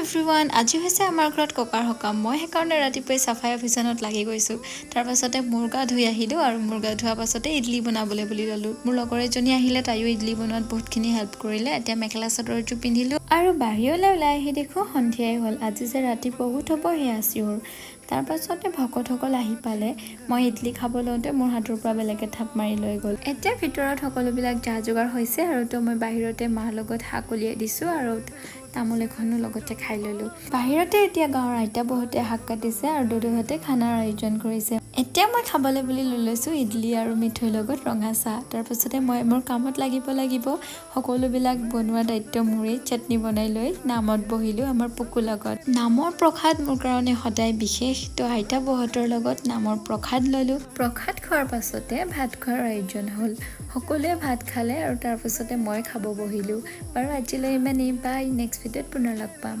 Everyone, আজি হৈছে আমাৰ ঘৰত ককাৰ সকাম। মই সেইকাৰণে ৰাতিপুৱাই চাফাই অভিযানত লাগি গৈছোঁ। তাৰপাছতে মোৰ গা ধুই আহিলোঁ আৰু মোৰ গা ধোৱাৰ পাছতে ইডলি বনাবলৈ বুলি ল'লোঁ। মোৰ লগৰ এজনী আহিলে, তাইও ইডলি বনোৱাত বহুতখিনি হেল্প কৰিলে। এতিয়া মেখেলা চাদৰযোৰ পিন্ধিলোঁ আৰু বাহিৰলৈ ওলাই আহি দেখোঁ সন্ধিয়াই হ'ল। আজি যে ৰাতি বহুত হ'ব সেয়া চিয়'ৰ। তাৰপাছতে ভকতসকল আহি পালে। মই ইডলি খাব লওঁতে মোৰ হাতৰ পৰা বেলেগে থাপ মাৰি লৈ গ'ল। এতিয়া ভিতৰত সকলোবিলাক যা যোগাৰ হৈছে আৰু তো মই বাহিৰতে মাৰ লগত শাক উলিয়াই দিছোঁ আৰু তামোল এখনো লগতে খাই ল'লোঁ। বাহিৰতে এতিয়া গাঁৱৰ আইতা বৌহঁতে শাক কাটিছে আৰু দদৌহঁতে খানাৰ আয়োজন কৰিছে। এতিয়া মই খাবলৈ বুলি লৈ লৈছোঁ ইডলি আৰু মিঠৈৰ লগত ৰঙা চাহ। তাৰপাছতে মই মোৰ কামত লাগিব লাগিব। সকলোবিলাক বনোৱা দায়িত্ব মোৰেই। চাটনি বনাই লৈ নামত বহিলোঁ আমাৰ পুকুৰ লগত। নামৰ প্ৰসাদ মোৰ কাৰণে সদায় বিশেষ। তো আইতা বৌহঁতৰ লগত নামৰ প্ৰসাদ ল'লোঁ। প্ৰসাদ খোৱাৰ পাছতে ভাত খোৱাৰ আয়োজন হ'ল। সকলোৱে ভাত খালে আৰু তাৰপাছতে মই খাব বহিলোঁ। বাৰু, আজিলৈ ইমানেই। বাই, নেক্সট ভিডিঅ'ত পুনৰ লগ পাম।